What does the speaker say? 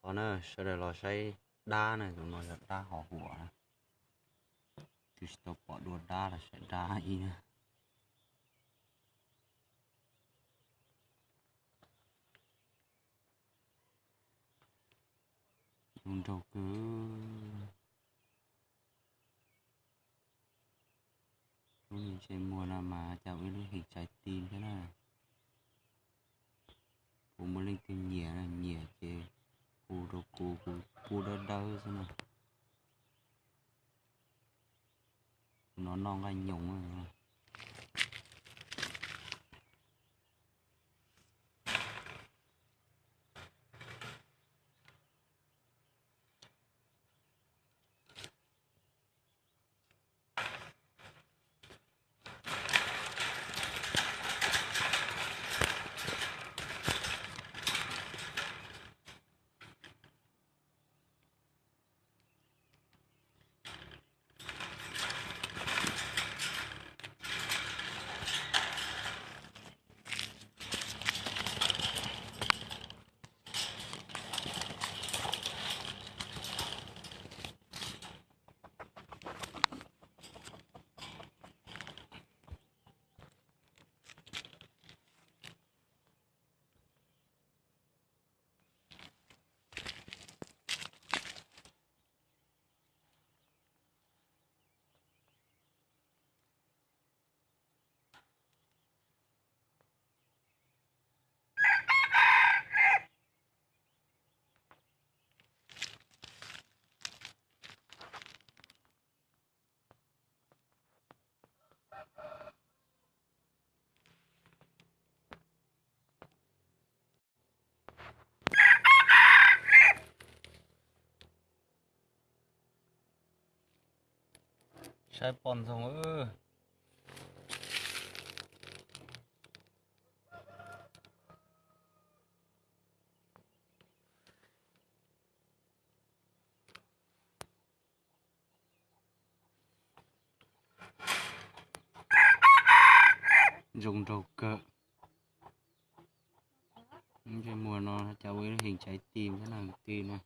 Tos na, sawv daws los saib dab na, tus no yog dab hov huam na. Tus tsis tau pom dua dab los saib dab ib na. Zoo nraug kawg. Lub niag ntsej muag no mas cas ua ib lub heev tsaiv ti thiab na. Puas muaj leej twg nyiam, nyiam ces hu rau kuv, kuv pub dawb dawb xwb na. Tus no noj nqaij nyoos. Saib poj ntxoog. Zoo nraug kawg. Ntsej muag no cas ua ib lub heev tsaiv ti thiab na kwv tij na.